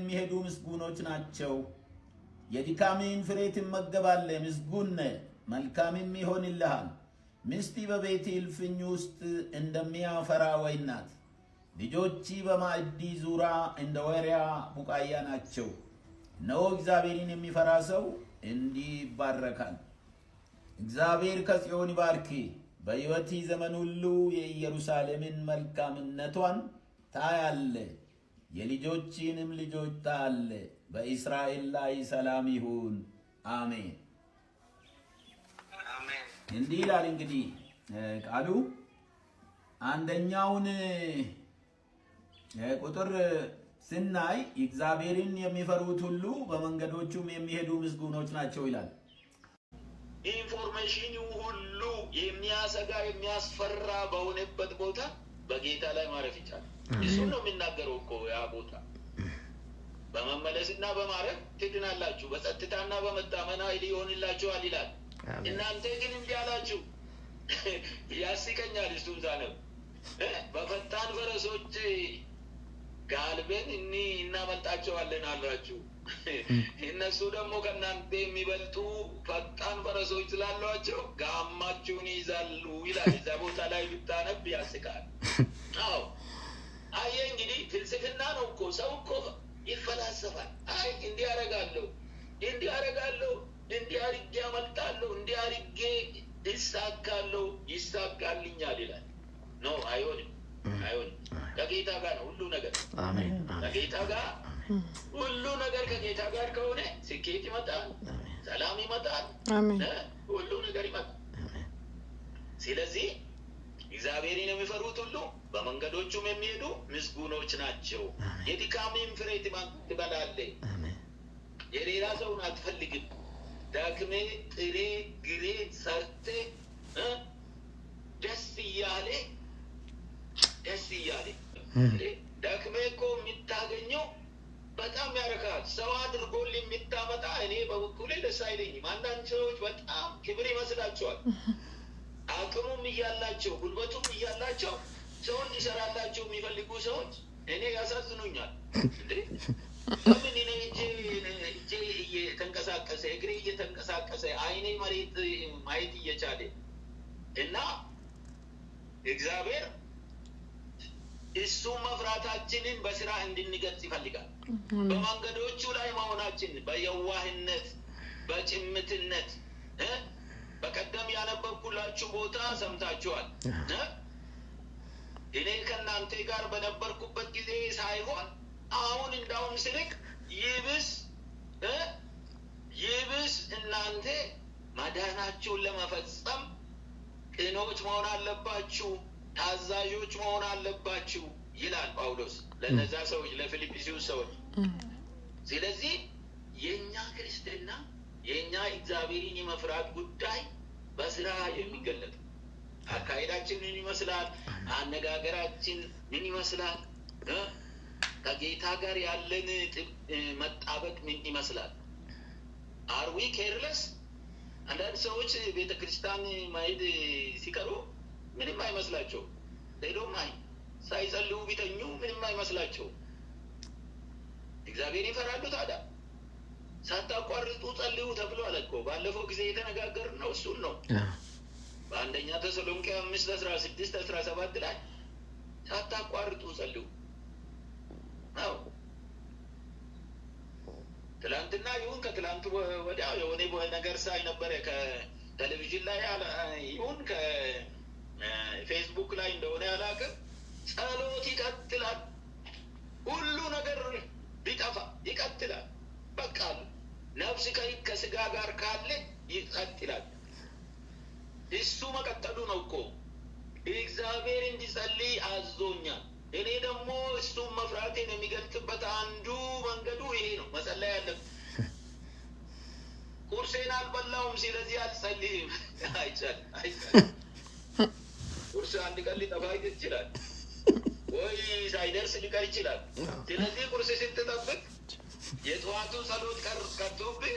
የሚሄዱ ምስጉኖች ናቸው። የድካምህን ፍሬ ትመገባለህ፣ ምስጉን ነህ፣ መልካምም ይሆንልሃል። ሚስት በቤት እልፍኝ ውስጥ እንደሚያፈራ ወይን ናት። ልጆች በማዕድ ዙሪያ እንደ ወይራ ቡቃያ ናቸው። እነሆ እግዚአብሔርን የሚፈራ ሰው እንዲህ ይባረካል። እግዚአብሔር ከጽዮን ይባርክ፣ በሕይወት ዘመን ሁሉ የኢየሩሳሌምን መልካምነቷን ታያለህ፣ የልጆችህንም ልጆች ታያለህ። በእስራኤል ላይ ሰላም ይሁን፣ አሜን። አሜን። እንዲህ ይላል እንግዲህ ቃሉ። አንደኛውን ቁጥር ስናይ እግዚአብሔርን የሚፈሩት ሁሉ በመንገዶቹም የሚሄዱ ምስጉኖች ናቸው ይላል። Information ኑ ሁሉ የሚያሰጋ፣ የሚያስፈራ በሆነበት ቦታ በጌታ ላይ ማረፍ ይቻላል። እሱን ነው የሚናገረው እኮ ያ ቦታ። በመመለስና በማረፍ ትድናላችሁ፣ በጸጥታና በመታመን ኃይል ይሆንላችኋል ይላል። እናንተ ግን እንዲህ አላችሁ። ያስቀኛል። እሱን ሳነብ በፈጣን ፈረሶች ጋልበን እኒ እናመልጣቸዋለን አላችሁ። እነሱ ደግሞ ከእናንተ የሚበልጡ ፈጣን ፈረሶች ስላሏቸው ጋማችሁን ይይዛሉ ይላል። እዛ ቦታ ላይ ብታነብ ያስቃል። አዎ፣ አየህ፣ እንግዲህ ፍልስፍና ነው እኮ። ሰው እኮ ይፈላሰፋል። አይ፣ እንዲህ አደርጋለሁ፣ እንዲህ አደርጋለሁ፣ እንዲህ አድርጌ አመልጣለሁ፣ እንዲህ አድርጌ ይሳካለሁ፣ ይሳካልኛል ይላል። No፣ አይሆንም፣ አይሆንም። ከጌታ ጋር ነው ሁሉ ነገር። ከጌታ ጋር ሁሉ ነገር፣ ከጌታ ጋር ከሆነ ስኬት ይመጣል፣ ሰላም ይመጣል፣ ሁሉ ነገር ይመጣል። ስለዚህ እግዚአብሔርን የሚፈሩት ሁሉ በመንገዶቹም የሚሄዱ ምስጉኖች ናቸው። የድካምህን ፍሬ ትበላለህ። የሌላ ሰውን አትፈልግም። ደክመህ፣ ጥሬ ግሬ ሰርቴ ደስ እያለ፣ ደስ እያለ ደክመህ እኮ የምታገኘው በጣም ያረካል። ሰው አድርጎልህ የምታመጣ እኔ በበኩሌ ደስ አይለኝም። አንዳንድ ሰዎች በጣም ክብር ይመስላቸዋል። አቅሙም እያላቸው፣ ጉልበቱም እያላቸው ሰው እንዲሰራላቸው የሚፈልጉ ሰዎች እኔ ያሳዝኑኛል። እንዴ፣ ለምን እኔ እጄ እየተንቀሳቀሰ፣ እግሬ እየተንቀሳቀሰ፣ አይኔ መሬት ማየት እየቻለ? እና እግዚአብሔር እሱ መፍራታችንን በስራ እንድንገልጽ ይፈልጋል። በመንገዶቹ ላይ መሆናችን በየዋህነት፣ በጭምትነት፣ በቀደም ያነበብኩላችሁ ቦታ ሰምታችኋል። እኔ ከእናንተ ጋር በነበርኩበት ጊዜ ሳይሆን አሁን እንዳውም ስርቅ ይብስ እናንተ መዳናችሁን ለመፈጸም ቅኖች መሆን አለባችሁ፣ ታዛዦች መሆን አለባችሁ ይላል ጳውሎስ ለነዛ ሰዎች፣ ለፊልጵስዩስ ሰዎች። ስለዚህ የእኛ ክርስትና፣ የእኛ እግዚአብሔርን የመፍራት ጉዳይ በስራ የሚገለጥ፣ አካሄዳችን ምን ይመስላል? አነጋገራችን ምን ይመስላል? ከጌታ ጋር ያለን መጣበቅ ምን ይመስላል? Are we careless? አንዳንድ ሰዎች ቤተ ክርስቲያን ማሄድ ሲቀሩ ምንም አይመስላቸው። They don't mind። ሳይጸልዩ ቢተኙ ምንም አይመስላቸው። እግዚአብሔር ይፈራሉ ታዲያ? ሳታቋርጡ ጸልዩ ተብሏል እኮ። ባለፈው ጊዜ የተነጋገርነው እሱን ነው። በአንደኛ ተሰሎንቄ 5:16 17 ላይ ሳታቋርጡ ጸልዩ። አዎ፣ ትላንትና ይሁን ከትላንቱ ወዲያ የሆነ ነገር ሳይ ነበረ፣ ከቴሌቪዥን ላይ ይሁን ከፌስቡክ ላይ እንደሆነ አላውቅም። ጸሎት ይቀጥላል። ሁሉ ነገር ቢጠፋ ይቀጥላል። በቃ ነፍስ ከስጋ ጋር ካለ ይቀጥላል። እሱ መቀጠሉ ነው እኮ። እግዚአብሔር እንዲጸልይ አዞኛል። እኔ ደግሞ እሱን መፍራቴን የሚገልጽበት አንዱ መንገዱ ይሄ ነው። መጸለይ አለብን። ቁርሴን አልበላሁም፣ ስለዚህ አልጸልይም። አይቻልም፣ አይቻልም። ቁርስ አንድ ቀን ሊጠፋ ይችላል ወይ ሳይደርስ ሊቀር ይችላል። ስለዚህ ቁርስ ስትጠብቅ የጠዋቱ ጸሎት ቀርቶብህ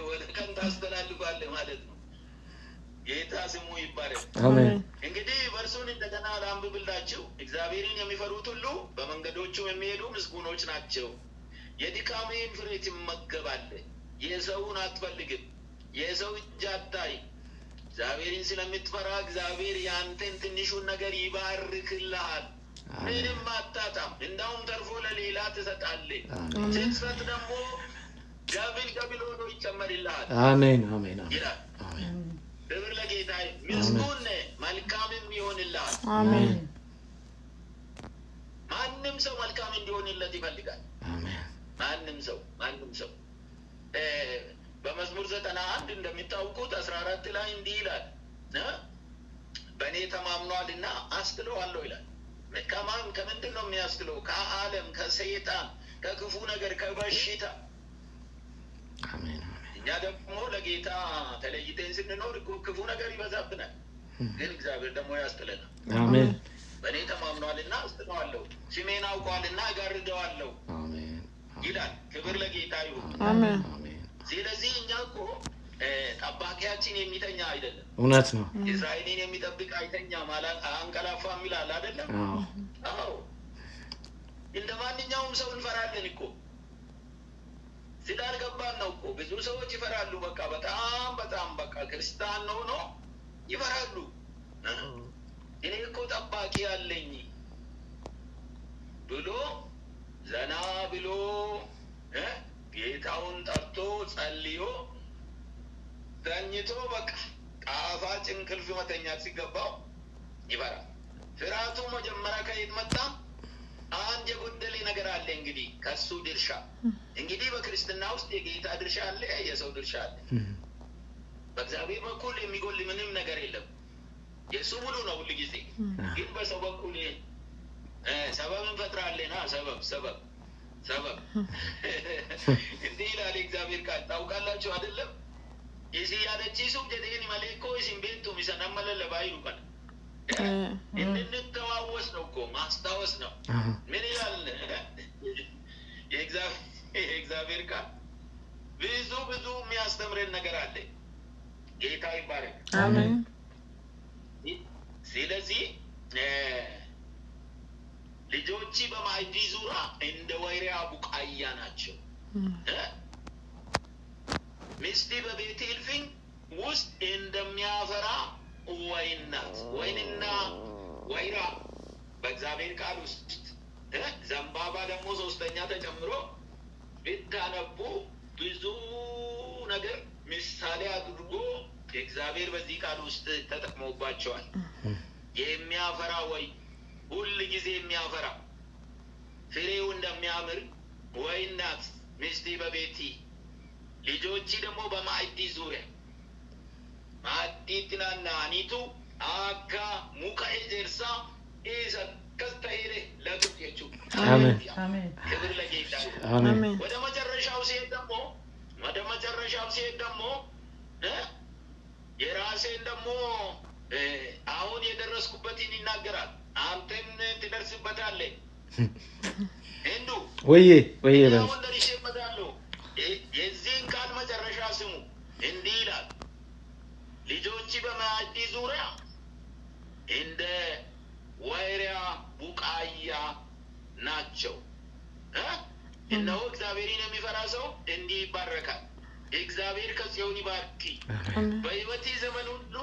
ወደ ቀን ታስተላልፋለህ ማለት ነው። ጌታ ስሙ ይባረክ። አሜን። እንግዲህ verse ኡን እንደገና ላንብብላችሁ። እግዚአብሔርን የሚፈሩት ሁሉ በመንገዶቹም የሚሄዱ ምስጉኖች ናቸው። የድካምህን ፍሬ ትመገባለህ። የሰውን አትፈልግም፣ የሰው እጅ አታይ። እግዚአብሔርን ስለምትፈራ እግዚአብሔር ያንተን ትንሹን ነገር ይባርክልሃል። ምንም አታጣም። እንዳውም ተርፎ ለሌላ ትሰጣለህ። ስትሰጥ ደግሞ double double ሆኖ ይጨመርልሃል። አሜን፣ አሜን፣ አሜን። ይላል። አሜን። ክብር ለጌታ። ምስጉን ነህ፣ መልካምም ይሆንልሃል። አሜን። ማንም ሰው መልካም እንዲሆንለት ይፈልጋል። አሜን። ማንም ሰው በመዝሙር 91 እንደሚታውቁት 14 ላይ እንዲህ ይላል፣ በእኔ ተማምኗልና አስጥለዋለሁ ይላል። ከማን፣ ከምንድን ነው የሚያስጥለው? ከዓለም፣ ከሰይጣን፣ ከክፉ ነገር፣ ከበሽታ። አሜን፣ አሜን። እኛ ደግሞ ለጌታ ተለይተን ስንኖር እኮ ክፉ ነገር ይበዛብናል፣ ግን እግዚአብሔር ደግሞ ያስጥለናል። አሜን። በእኔ ተማምኗልና አስጥለዋለሁ፣ ስሜን አውቋልና እጋርደዋለሁ አሜን። ይላል። ክብር ለጌታ ይሁን። አሜን። አሜን። ስለዚህ እኛ እኮ ጠባቂያችን የሚተኛ አይደለም። እውነት ነው። እስራኤልን የሚጠብቅ አይተኛም፣ አንቀላፋም ይላል አይደለም? አዎ። አዎ። እንደ ማንኛውም ሰው እንፈራለን እኮ፣ ስላልገባን ነው እኮ። ብዙ ሰዎች ይፈራሉ። በቃ በጣም በጣም በቃ ክርስቲያን ሆኖ ይፈራሉ። እኔ እኮ ጠባቂ አለኝ ብሎ ዘና ብሎ ጌታውን ጠርቶ ጸልዮ ተኝቶ በቃ ጣፋጭ እንቅልፍ መተኛት ሲገባው ይፈራል። ፍርሃቱ መጀመሪያ ከየት መጣ? አንድ የጎደለ ነገር አለ። እንግዲህ ከሱ ድርሻ፣ እንግዲህ በክርስትና ውስጥ የጌታ ድርሻ አለ፣ የሰው ድርሻ አለ። በእግዚአብሔር በኩል የሚጎል ምንም ነገር የለም። የእሱ ሙሉ ነው ሁል ጊዜ። ግን በሰው በኩል ሰበብ እንፈጥራለና፣ ሰበብ፣ ሰበብ፣ ሰበብ። እንዲህ ይላል የእግዚአብሔር ቃል፣ ታውቃላችሁ አይደለም? Isin yaadachiisuuf jedheen malee እኮ isin beektu isa nama lallabaa jiru kana። እንድንተዋወስ ነው እኮ፣ ማስታወስ ነው። ምን ይላል የእግዚአብሔር ቃል? ብዙ ብዙ የሚያስተምረን ነገር አለ። ጌታ ይባረክ። አሜን። ስለዚህ ልጆች በማዕድ ዙሪያ እንደ ወይራ ቡቃያ ናቸው። ሚስት በቤት እልፍኝ ውስጥ እንደሚያፈራ ወይን ናት። ወይንና ወይራ በእግዚአብሔር ቃል ውስጥ፣ ዘንባባ ደግሞ ሶስተኛ ተጨምሮ ብታነቡ ብዙ ነገር ምሳሌ አድርጎ እግዚአብሔር በዚህ ቃል ውስጥ ተጠቅሞባቸዋል። የሚያፈራ ወይ ሁል ጊዜ የሚያፈራ፣ ፍሬው እንደሚያምር ወይን ናት ሚስት በቤቲ፣ ልጆች ደግሞ በማዕድ ዙሪያ። Maaddiitti naanna'aniitu akka muka ejersaa isa akkas ta'ee latu jechuudha. አሜን። አሜን። ክብር ለጌታ ይሁን። አሜን። አሜን። ወደ መጨረሻው ሲሄድ ደግሞ የራሴን ደግሞ አሁን የደረስኩበትን ይናገራል። አንተም ትደርስበታለህ። እንዱ ወዬ ወዬ በል። አሁን ደርሼበታለሁ። የዚህን ቃል መጨረሻ ስሙ። እንዲህ ይላል፣ ልጆች በማዕድ ዙሪያ እንደ ወይራ ቡቃያ ናቸው። እነሆ እግዚአብሔርን የሚፈራ ሰው እንዲህ ይባረካል። እግዚአብሔር ከጽዮን ይባርክ። አሜን። በሕይወት ዘመን ሁሉ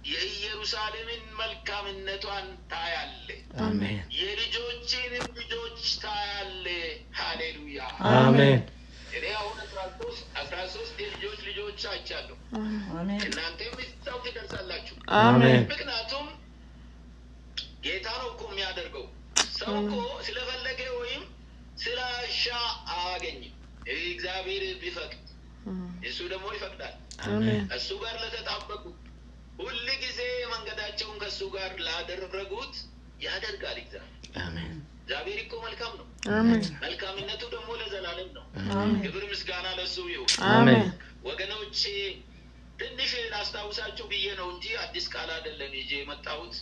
የኢየሩሳሌምን መልካምነቷን ታያለህ፣ አሜን። የልጆችንም ልጆች ታያለህ። ሃሌሉያ። አሜን። እኔ አሁን 13 የልጆች ልጆች አይቻለሁ። አሜን። እናንተም እዛው ትደርሳላችሁ። አሜን። ምክንያቱም ጌታ ነው እኮ የሚያደርገው። ሰው እኮ ስለፈለገ ወይም ስላሻ አያገኝም። እግዚአብሔር ቢፈቅድ፣ እሱ ደግሞ ይፈቅዳል። አሜን። እሱ ጋር ለተጣበቁ፣ ሁል ጊዜ መንገዳቸውን ከእሱ ጋር ላደረጉት ያደርጋል እግዚአብሔር። አሜን። እግዚአብሔር እኮ መልካም ነው። አሜን። መልካምነቱ ደግሞ ለዘላለም ነው። አሜን። ክብር ምስጋና ለእሱ ይሁን። አሜን። ወገኖቼ፣ ትንሽ ላስታውሳችሁ ብዬ ነው እንጂ አዲስ ቃል አይደለም ይዤ የመጣሁት።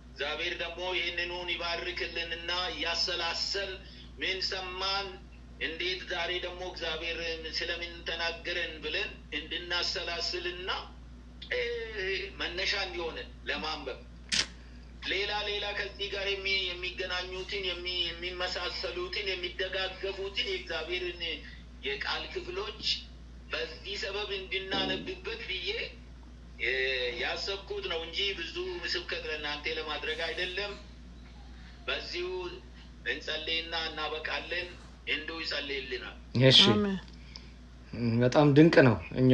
እግዚአብሔር ደግሞ ይህንኑን ይባርክልንና እያሰላሰል ምን ሰማን፣ እንዴት ዛሬ ደግሞ እግዚአብሔር ስለምን ተናገረን ብለን እንድናሰላስልና መነሻ እንዲሆንን ለማንበብ። ሌላ ሌላ ከዚህ ጋር የሚገናኙትን፣ የሚመሳሰሉትን፣ የሚደጋገፉትን የእግዚአብሔርን የቃል ክፍሎች በዚህ ሰበብ እንድናነብበት ብዬ ያሰብኩት ነው እንጂ ብዙ ስብከት ለእናንተ ለማድረግ አይደለም። በዚሁ እንጸልይና እናበቃለን። እንዱ ይጸልይልናል። እሺ፣ በጣም ድንቅ ነው። እኛ